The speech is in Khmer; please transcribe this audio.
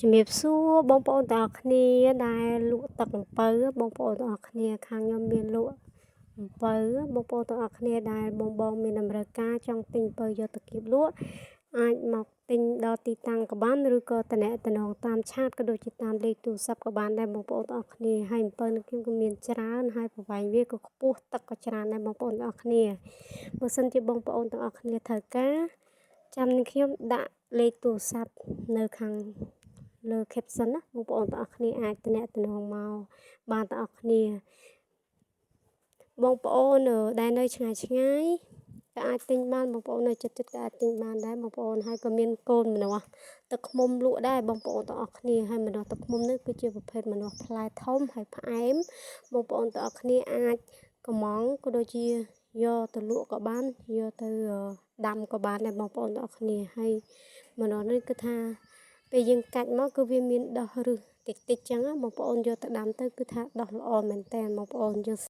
ជំរាបសួរបងប្អូនទាំងអស់គ្នាដែលលក់ទឹកអំពៅបងប្អូនទាំងអស់គ្នាខាងខ្ញុំមានលក់អំពៅបងប្អូនទាំងអស់គ្នាដែលបងបងមានតម្រូវការចង់ទិញអំពៅយកទៅគៀបលក់អាចមកទិញដល់ទីតាំងក៏បានឬក៏តំណតំណងតាម chat ក៏ដូចជាតាមលេខទូរស័ព្ទក៏បានដែរបងប្អូនទាំងអស់គ្នាហើយអំពៅនឹងខ្ញុំក៏មានច្រើនហើយប្រវែងវាក៏ខ្ពស់ទឹកក៏ច្រើនដែរបងប្អូនទាំងអស់គ្នាបើសិនជាបងប្អូនទាំងអស់គ្នាត្រូវការចាំនឹងខ្ញុំដាក់លេខទូរស័ព្ទនៅខាងលើ caption ណាបងប្អូនទាំងអស់គ្នាអាចតំណតំណងមកបានទាំងអស់គ្នាបងប្អូនដែលនៅឆ្ងាយឆ្ងាយក៏អាចទិញបានបងប្អូននៅចិត្តចិត្តក៏អាចទិញបានដែរបងប្អូនហើយក៏មានកូនម្នាស់ទឹកឃ្មុំលក់ដែរបងប្អូនទាំងអស់គ្នាហើយម្នាស់ទឹកឃ្មុំនេះគឺជាប្រភេទម្នាស់ផ្លែធំហើយផ្អែមបងប្អូនទាំងអស់គ្នាអាចកំងក៏ដូចជាយកទៅលក់ក៏បានយកទៅដាំក៏បានដែរបងប្អូនទាំងអស់គ្នាហើយម្នាស់នេះគឺថាពេលយើងកាច់មកគឺវាមានដោះរឹសតិចតិចចឹងបងប្អូនយកទៅដាំទៅគឺថាដោះល្អមែនតើបងប្អូនយើង។